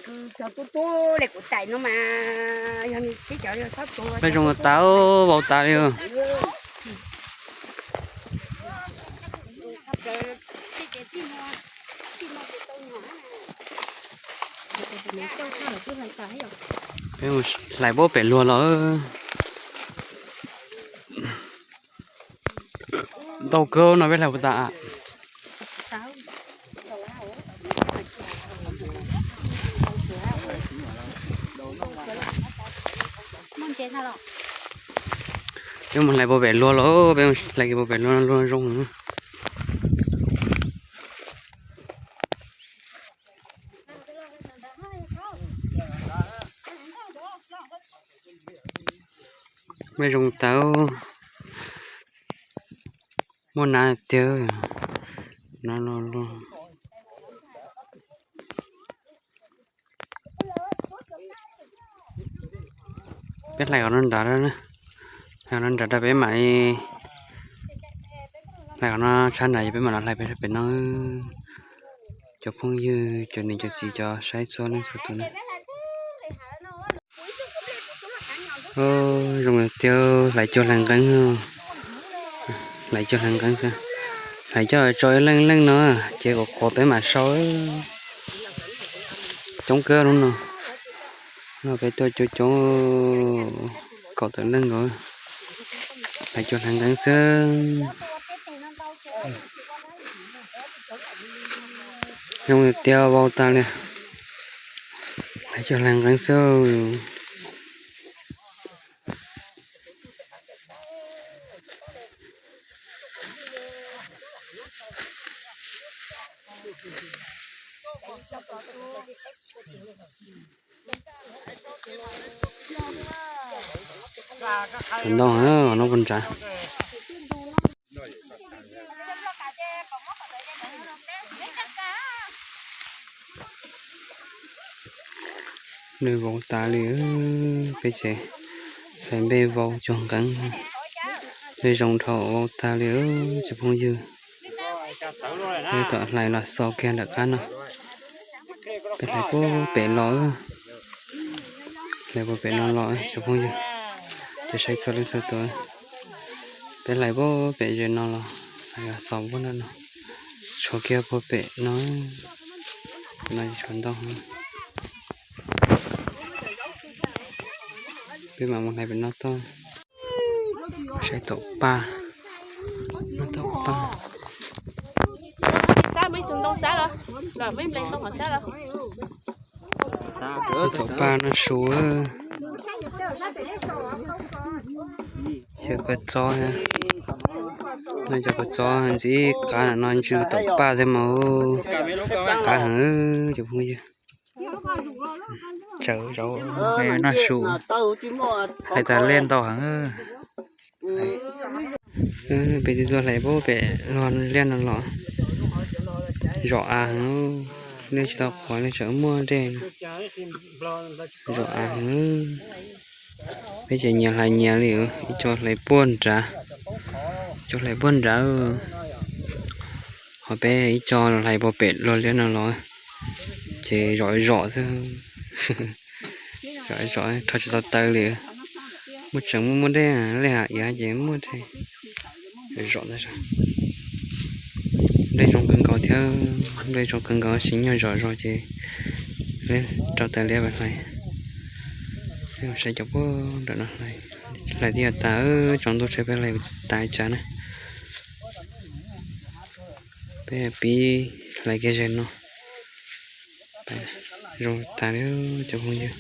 Cov tub tub li kuv tais no mas yog nws tib cov yog xob tsuag. Peb zoo tas, vau tas li. Peb mus hlais puag pem luag los. Ntau kawg no peb hlais puas tas. Peb mus hlais puag pem luag los, peb mus hlais kiag puag pem luag, luag zoo. Peb zoo tas, muaj nav tiag, nav los luag. Peb hlais qhov no nrad, hlais qhov no nrad rau peb mam li, hlais qhov no tshab nrad ces peb mam los hlais pem no. Cov phooj ywg, cov niam cov txiv, cov saib txhua leej txhua tus na. Zoo tiag, hlais cuag hlais nqeeb, hlais cuag hlais nqeeb xwb. Hlais coj tso ib leej leej no ces kom qhuav peb mam sau. Coob kawg lub no, no peb tuaj coob coob, kaum tawm leej nkaus, hlais cuag hlais nqeeb xwb. Zoo tiag, vau tas li, hlais cuag hlais nqeeb xwb. Ntau, no puas nrad. Nws vau tas li, peb tsev hlais npej vau cuag nqeeb, nws zoo dhau vau tas li cov phooj ywg. Peb tom hlais los xaus kiag nram qab no. Peb hlais puag pem los, hlais puag pem no los cov phooj ywg, cov saib txhua leej txhua tus. Peb hlais puag pem ze no los, hlais los xaus puag nram no, tshuav kiag puag pem no, no tshuav ntau. Peb mam mus hlais pem no tod. Saib taum paj, no taum paj. Taum paj noj su. Xyaw kua txob, no cov kua txob ntxiv qab no ntsw taum paj thiab mas, qab heev cov phooj ywg. Tsawv zov noj su, hlais tas liaj ntau heev. Peb twb tuaj hlais puag pem luag liaj no los, zom av heev, liaj tsis tau qhuav li tseem muaj dej, zom av heev. Peb ces nyias hlais nyias li, ib co hlais puag nrad, ib co hlais puag nrad. Ho peb ib co los hlais puag pem luag liaj no los, ces zom zom xwb. Zom zom rho tsis tau taw li. Muaj tseem muaj muaj dej, liaj iav ces muaj dej. Zom ntag. Nplej zoo kawg nkaus thiab, nplej zoo kawg nkaus, tsis nyuag zom zog ces rau taw liab pem hlais. Saib cov puag nram no hlais, hlais twb yuav tas, tsaus ntuj tsheb peb hlais tas tsav na. Peb pib hlais kiag ze no. Zoo tas li cov phooj ywg.